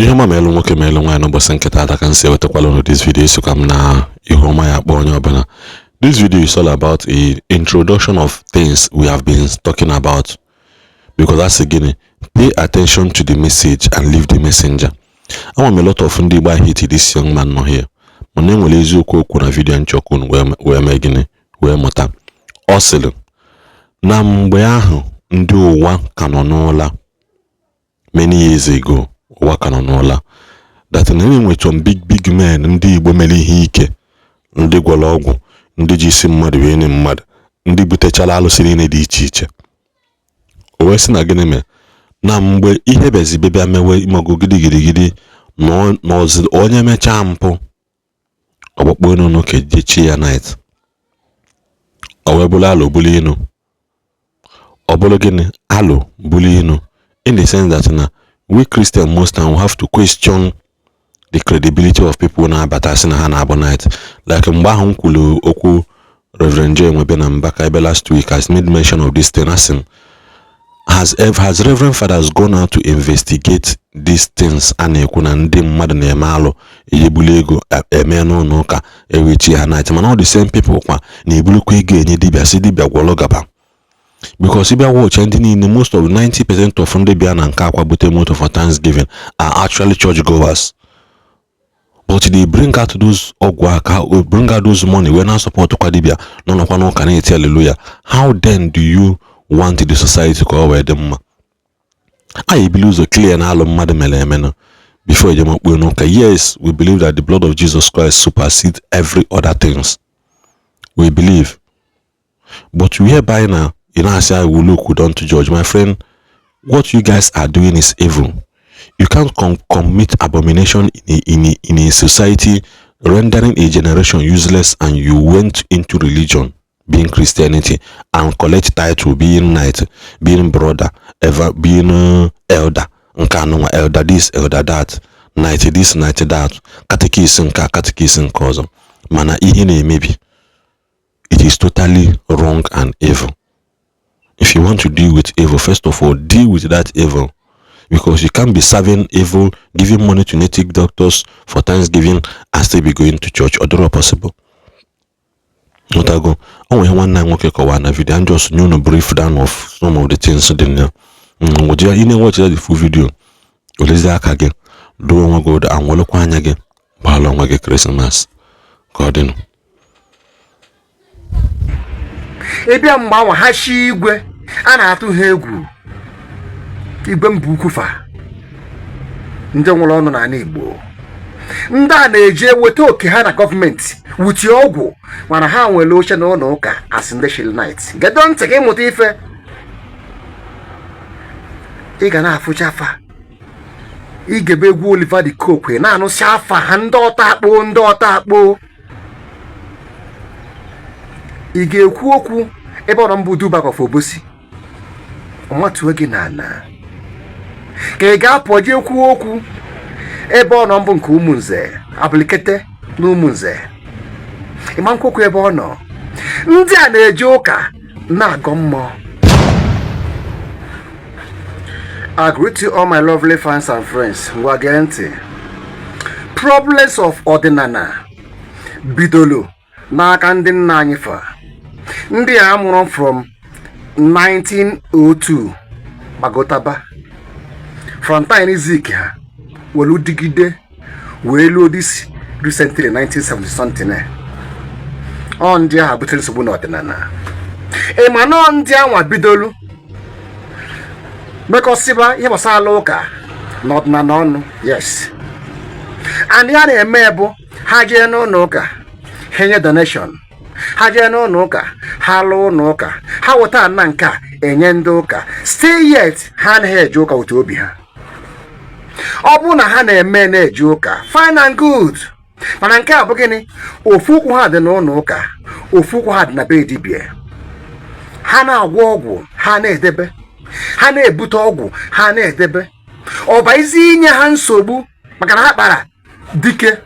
Ihe ọma ma elu nwoke ma elu nwaanyị. N'ụbọchị nke taata ka m si ewetakwala unu this video. Esikwa m na ihu ọma ya akpọ onye ọbụla. This video is all about a introduction of things we have been talking about, because that's gịnị? Pay attention to the message and leave the messenger. Ama m a lot of ndị Igbo hate this young man nọ here, mana enwere eziokwu okwu na video nchọkwu unu wee mee gịnị? Wee mụta. Ọ sịrị na mgbe ahụ ndị ụwa ka nọ n'ụla, many years ago, ụwa ka nọ n'ụla, that na enwe some big big men ndị Igbo mere ihe ike, ndị gwọrọ ọgwụ, ndị ji isi mmadụ wee nye mmadụ, ndị butechara alụsị niile dị iche iche. O wee sị na gịnị mere na mgbe ihe bịazi bịa mewe imago gidigidigidi n'ọzi, onye mechaa mpụ, ọgbakpọ enu n'ụka jechie ya knight, o wee bụrụ alụ bụrụ inu. Ọ bụrụ gịnị? Alụ bụrụ inu, in the sense that na we Christian most time we have to question the credibility of people na-abata sị na ha na-abụ knight. Like mgbe ahụ m kwuru okwu Reverend Joy Nwebe na Mbaka ebe last week, I made mention of this thing. Asị m, has Reverend Fathers gone out to investigate these things a na-ekwu na ndị mmadụ na-eme alụ, ejebulu ego eme n'ụlọ ụka, ewechi ha knight? Mana all the same people kwa na-ebulukwa ego enye dibịa, si dibịa gwọrọ gaba, because ịbịa watch ndị niile, most of 90% of ndị bịa na nke akwa bute moto for Thanksgiving are actually church goers, but they bring out those ọgwụ aka, bring out those money wee na support kwa dibịa nọ nọkwa n'ụka na-eti hallelujah. How then do you want the society ka ọ wee dị mma? Anyị ebili ụzọ clear na alụ mmadụ mere emenụ before ejemakpuo n'ụka. Yes, we believe that the blood of Jesus Christ supersedes every other things we believe, but whereby na ị na-asị, "I will look, we don't judge." My friend, what you guys are doing is evil. You can't commit abomination in a society, rendering a generation useless, and you went into religion, being Christianity, and collect title, being knight, being brother, ever being elder, nke anụnwa, elder this, elder that, knight this, knight that, catechist nke a, catechist nke ọzọ, mana ihe na-emebi. It is totally wrong and evil. If you want to deal with evil, first of all, deal with that evil, because you can't be serving evil, giving money to native doctors for Thanksgiving and still be going to church. Ọ dịrọ possible. Nghọtago? O nwere ihe nwanne anyị nwoke kọwara na video. I'm just nye unu brief down of some of the things dị na ya. Ị na-watch the full video, olezie aka gị dụọ onwe gị ụdọ, anwụlụkwa anya gị, gbaala onwe gị Christmas ka ọ dịnụ. Ịbịa mgbe anwa ha shi igwe a na-atụ ha egwu, igwe mba ukwu fa, ndị nwụrụ ọnụ n'ala Igbo, ndị a na-eji eweta oke ha na gọọmenti wutie ọgwụ, mana ha nwere oche na ụlọ ụka asị ndị shil knight. Gedo ntị ka ịmụta ife ị ga na-afụcha afa. Igebe egwu Oliver De Coque, na-anụsị afa ha, ndị ọta akpo, ndị ọta akpo. Ị ga-ekwu okwu ebe ọ nọ mbụ Dubak of Obosi, ọmatuo gị n'ala, ka ị ga-apụ jee kwuo okwu ebe ọ nọ mbụ nke Ụmụnze Abulikete na Ụmụnze, ịma nkwokwu ebe ọ nọ. Ndị a na-eje ụka na-agọ mmụọ. I greet you all, my lovely fans and friends. Ngwa gee ntị. Problems of ọdịnala bidolu n'aka ndị nna anyị fa, ndị a mụrụ from 1902 gbagotaba, from time Zik ha welu digide wee luo this recently 1970 something. Ọ ndị ahụ butere nsogbu n'ọdịnala. Ị ma nọọ ndị anwa bidolu mekọsịba ihe gbasara ụka na ọdịnala ọnụ. Yes, and ya na-eme bụ ha jee n'ụlọ ụka, ha enye donation, ha jee n'ụlọ ụka, ha lụọ ụlọ ụka, ha weta na nke a enye ndị ụka. Still yet ha anaghị eje ụka otu obi ha. Ọ bụrụ na ha na-eme na-eje ụka, fine and good, mana nke a bụ gịnị? Ofu ụkwụ ha dị n'ụlọ ụka, ofu ụkwụ ha dị na be dibịa. Ha na-agwọ ọgwụ, ha na-edebe, ha na-ebute ọgwụ, ha na-edebe ọbaizi inye ha nsogbu, maka na ha kpara dike.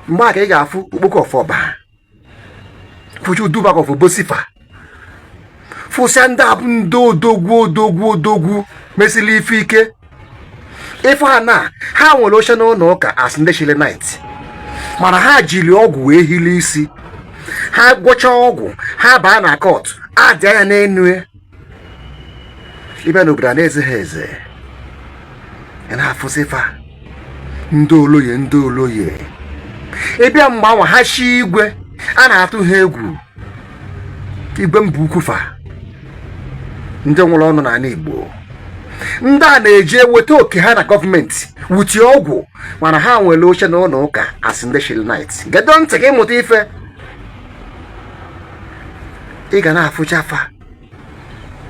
Mgbe a ka ị ga-afụ okpoko ọfọba fụchi Udubak of Obosifa, fụsịa ndị a bụ ndị odogwu odogwu odogwu mesịrị ife ike. Ị fụ ha na ha nwere oche n'ụlọ ụka as ndị chili knight, mana ha jiri ọgwụ wee hili isi ha. Gwọchaa ọgwụ, ha baa na cult, adị anya n'enu ya. Ịbịa n'obodo a na-eze ha eze, ị na-afụsị fa ndị oloye, ndị oloye. Ịbịa mgbe anwa ha chi igwe, a na-atụ ha egwu. Igwe mba ukwu fa, ndị nwụrụ ọnụ n'ala Igbo, ndị a na-eji eweta oke ha na gọọmenti wutie ọgwụ, mana ha nwere oche n'ụlọ ụka asị ndị chili knight. Gedo ntị ka ịmụta ife. Ị ga na-afụcha afa,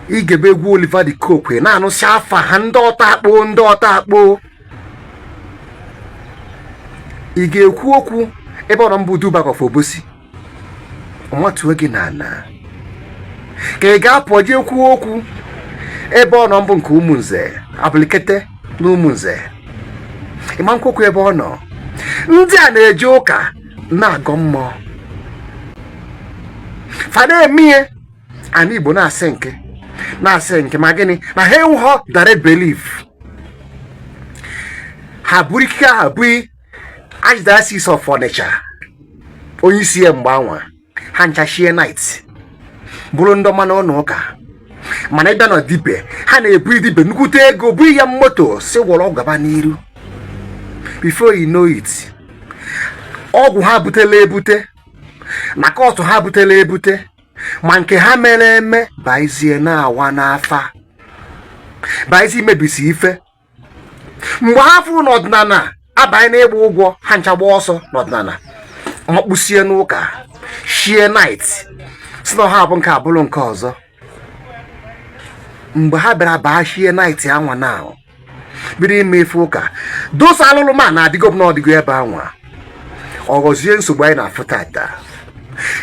igebe egwu Oliver De Coque, na-anụsị afa ha, ndị ọta akpo, ndị ọta akpo. Ị ga-ekwu okwu ebe ọ nọ mbụ Dubak of Obosi, ọmatuo gị n'ala, ka ị ga-apụ jee kwuo okwu ebe ọ nọ mbụ nke Ụmụnze Abulikete na Ụmụnze, ịma nkwokwu ebe ọ nọ. Ndị a na-eje ụka na-agọ mmụọ fa na-eme ihe ana Igbo na-asị nke na-asị nke ma gịnị na ha enweghọ direct belief. Ha buru ikike ahụ bụ Archdiocese of Onitsha, onye isi ya mgbe anwa, ha nchachie knight, bụrụ ndị ọma n'ụlọ ụka. Mana ịbịa na dibia, ha na-ebu dibia nnukwute ego, bụ ya moto si gwọrọ gaba n'iru. Before you know it, ọgwụ ha butela ebute na cult ha butela ebute, ma nke ha mere eme, baizie na-awa n'afa, baizie imebisi ife. Mgbe ha fụrụ n'ọdịnala abanye n'ịgba ụgwọ, ha ncha gba ọsọ n'ọdịnala, makpusie n'ụka, shie knight, si na ha bụ nke abụrụ nke ọzọ. Mgbe ha bịara baa shie knight anwa, na bido ime ife ụka, dosa alụlụ ma na-adịgo na ọdịgo ebe anwa, ọ ghọzie nsogbu anyị na-afụ tata.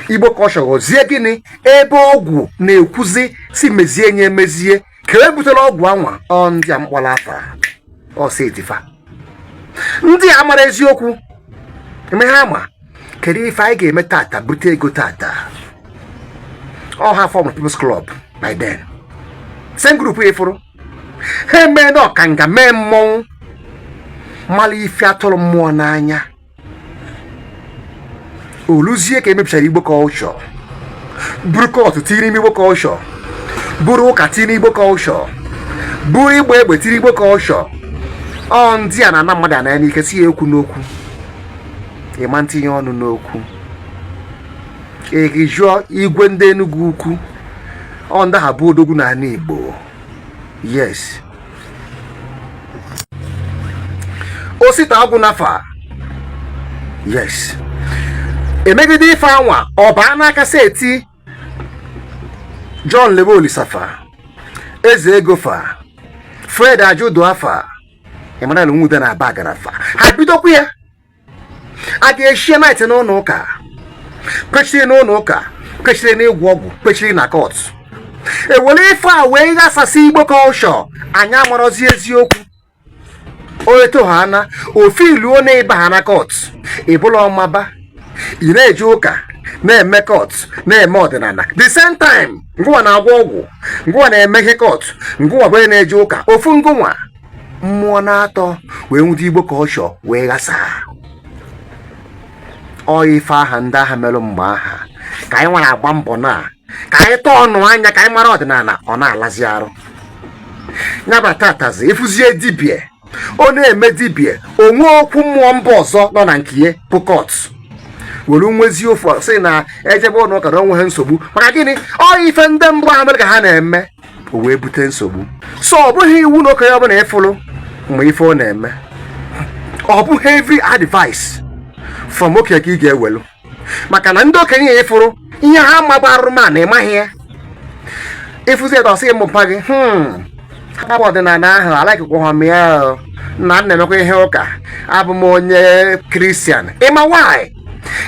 Igbo culture ghọzie gịnị? Ebe ọgwụ na-ekwuzi si mezie nye emezie ka e butere ọgwụ anwa. Ọ ndị a mkpọrọ afa ọsọ etifa, ndị a mara eziokwu eme ha ma kedu ife anyị ga-eme tata bute ego tata. Ọ ha form People's Club by then, same group ịfụrụ ha emee na ọkanga mee mmọnwụ mara ife atụrụ mmụọ n'anya. Oluzie ka emebichara Igbo culture, buru cult tiri n'ime Igbo culture, buru ụka tiri n'Igbo culture, buru ịgba egbe tiri Igbo culture. Ọ ndị a na-ana mmadụ ana ya n'ike, si ya ekwu n'okwu, ịma ntinye ọnụ n'okwu. Ị jụọ igwe ndị Enugu Ukwu, ọ ndị ha bụ odogwu n'ala Igbo. Yes, Osita Agwụ nafa. Yes, emegide ife anwa, ọ baa n'aka seti John Lebe Olisafa, Eze Egofa, Fred Ajudu afa, Emmanuel Nwude na Aba Garafa. Ha bidokwa ya, a ga-eshie knight n'ụlọ ụka, kwechiri n'ụlọ ụka, kwechiri n'ịgwọ ọgwụ, kwechiri na cult. Ewere ife a wee ghasasị Igbo culture. Anyị amarọzi eziokwu. Onye to ha na ofe iluo na ịba ha na cult, ịbụla ọmaba, ị na-eje ụka, na-eme cult, na-eme ọdịnala the same time. Ngụwa na-agwọ ọgwụ, ngụwa na-eme ihe cult, ngụwa bụ onye na-eje ụka, ofu ngụnwa mmụọ na-atọ wee nwute Igbo culture wee ghasaa. Ọ ife aha ndị agha merụ mgbe aha ka anyị nwere agba mbọ na ka anyị tọọ ọnụ anya, ka anyị mara ọdịnala. Ọ na-alazi arụ nyaba tatazi. Ịfụzie dibia, ọ na-eme dibia onwe okwu mmụọ mba ọzọ nọ na nke ya bụ cult, were nwezi ofu sị na ejebe ụlọ ụka na onwe ha nsogbu. Maka gịnị? Ọ ife ndị mbụ ha mere ka ha na-eme, o wee bute nsogbu. So ọ bụghị iwu na okenye ọbụla ịfụrụ mgbe ife ọ na-eme, ọ bụghị every advice from okenye ka ị ga-ewelu, maka na ndị okenye ya ịfụrụ ihe ha magba ma na ịmaghị ya. Ịfụzi ya, ọsị mụpa gị, hapụ ọdịnala ahụ, alaikikwa m ya na m na-emekwa ihe ụka, abụ m onye Christian. Ịma why?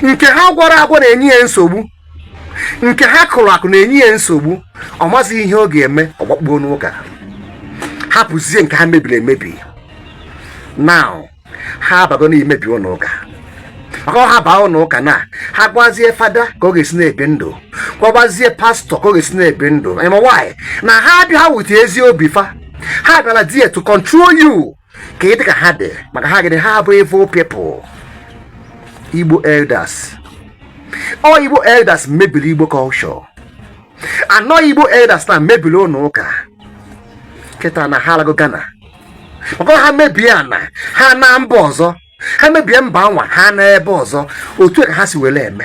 Nke ha gwọrọ agwọ na-enye ya nsogbu, nke ha kụrụ akụ na-enye ya nsogbu. Ọ mazighị ihe ọ ga-eme, ọ gbakpuo n'ụka, hapụzie nke ha mebiri emebi. Now ha abago na-emebi ụlọ ụka, maka ọ ha baa ụlọ ụka na ha gwazie fada ka ọ ga-esi na-ebi ndụ, gwagwazie pastọ ka ọ ga-esi na-ebi ndụ. Ịma why? Na ha abịa ha wute ezi obi fa, ha bịara there to control you. Ka ị dị ka ha dị, maka ha gịnị? Ha bụ evil people. Igbo elders, ọ Igbo elders mebiri Igbo culture. Anọ Igbo elders na mebiri ụlọ ụka. Kịta na ha alago Ghana, maka ha mebie ana ha na mba ọzọ, ha mebie mba anwa ha na ebe ọzọ. Otu a ka ha si were eme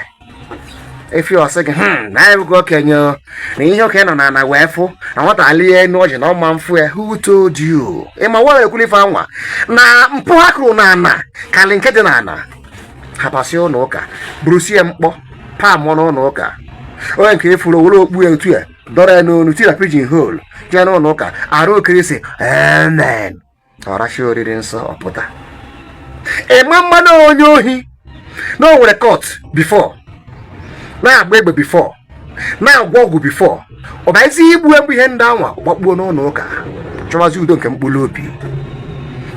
efi. Ọsị gị, na anyị bụgo okenye o, na ihe okenye nọ n'ala wee fụ na nwata alie enu ọjị na ọma mfụ ya. Who told you? Ịma wara ekwuli ife anwa na mpụ ha kụrụ n'ala kalị nke dị n'ala. Ha pasị ụlọ ụka, burusie mkpọ pamụọ n'ụlọ ụka. Onye nke efuru were okpu ya otu ya dọrọ ya n'onu tira pigeon hole, jee n'ụlọ ụka arụ okirisi, amen, ọrachi oriri nsọ, ọpụta. Ịma mmanụ onye ohi na o nwere court before, na-agba egbe before, na-agwọ ọgwụ before, ọ baezi igbu egbu ihe ndị anwa, gbakpuo n'ụlọ ụka, chọwazi udo nke mkpụrụ obi.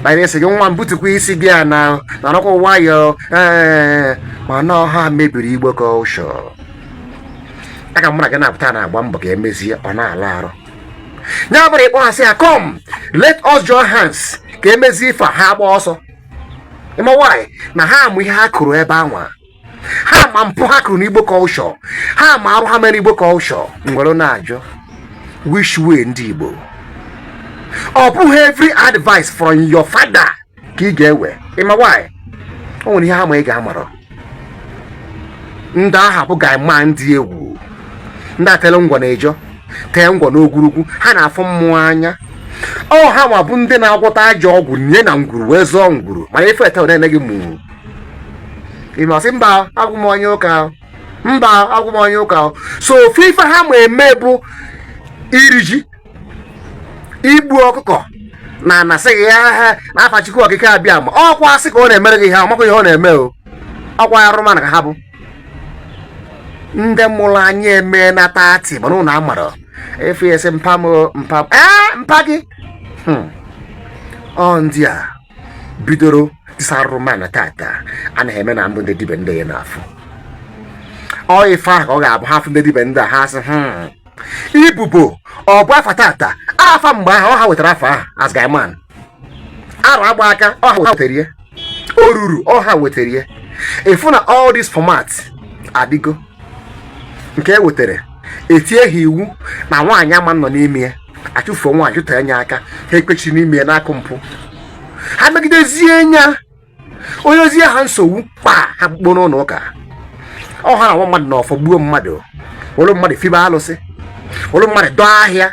Banyere sị gị, nwa m, butukwa isi gị a na narakwa nwayọọ. Ee, mana ọha mebiri Igbo culture. Aka mụ na gị na-apụta na-agba mbọ ka emezie, ọ na-ala arụ. Ya bụrụ ịkpọ ha sị ha, "Come, let us join hands ka emezie ife a," ha agba ọsọ. Ịma why? Na ha amụ ihe ha kụrụ ebe anwa, ha ma mpụ ha kụrụ n'Igbo culture, ha ma arụ ha mere Igbo culture. Ngwere na-ajụ, which way? Ndị Igbo, ọ bụghị every advice from your father ka ị ga-ewe. Ịma why? O nwere ihe ha ma ị ga-amarọ. Ndị ahụ bụ ga-ama ndị egwu, ndị atele ngwa na-ejọ tee ngwa n'ogwurugwu, ha na-afụ mmụọ anya. Ọ ha nwa bụ ndị na-agwọta ajọ ọgwụ nye na ngwuru wee zọọ ngwuru. Mana ife ete na-ene gị mụ ime, ọsị mba, agwụ m onye ụka, mba, agwụ m onye ụka. So ofu ife ha ma eme bụ iri ji, igbu ọkụkọ na anasịghị ya ha n'afa Chukwu Okike abịa. Ma ọkwa asị ka ọ na-emere gị ihe, ọmakwa ihe ọ na-eme o. Ọkwa ya rụmana ka ha bụ ndị mụrụ anyị eme na 30, mana ụnụ amara efu ya, sị mpa m o, mpa m, ee, mpa gị. Ọ ndị a bidoro disarụmana tata anaghị eme na mbụ. Ndị dibịa ndị ya na-afụ ọ ife ahụ ka ọ ga-abụ ha fụ ndị dibịa ndị a, ha sị, ibubo ọ bụ afa tata, afa mgbe ahụ ọ ha wetara afa ahụ as guy man arụ agba aka, ọ ha wetara ya oruru, ọ ha wetara ya. Ịfụ na all this format adịgo nke e wetara, etie ha iwu na nwaanyị ama nọ n'ime ya, achụfuo nwaanyị, chụta anya aka ha ekpechiri n'ime ya n'akụ mpụ. Ha megidezie nya onye ozi ha nsogbu kpa ha kpukpo n'ụlọ ụka. Ọ ha na-nwa mmadụ na ọfọ, gbuo mmadụ, were mmadụ fibe alụsị, were mmadụ dọọ ahịa.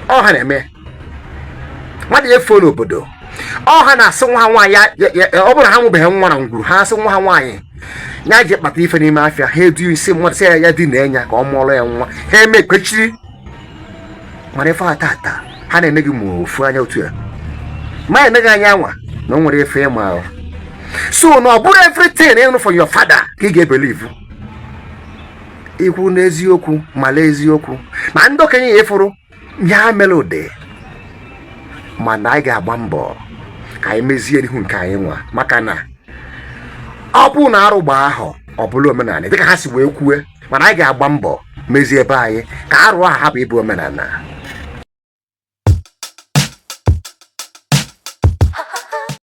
Ọ ha na-eme mmadụ efuo n'obodo. Ọ ha na-asị nwa ha nwaanyị ọ bụrụ na ha nwụbeghị nwa na ngwuru, ha asị nwa ha nwaanyị ya ji kpata ife n'ime afịa, ha edu isi mmadụ sị ya ya dị na enya ka ọ mụọrọ ya nwa. Ha eme ekpechiri. Mana ife a tata ha na-ene gị ma ofu anya otu ya ma ene gị anya anwa na o nwere ife ịma ahụ. So na ọ bụrụ everything ịnụ from your father ka ị ga-ebelieve. Ikwu n'eziokwu, mala eziokwu na ndị okenye ya ịfụrụ ihe ha mere ụdị, mana anyị ga-agba mbọ ka anyị mezie n'ihu nke anyị nwa, maka na ọ bụrụ na arụ gbaa ahụ, ọ bụla omenala dịka ha si wee kwue. Mana anyị ga-agba mbọ mezie ebe anyị ka arụ ahụ hapụ ịbụ omenala.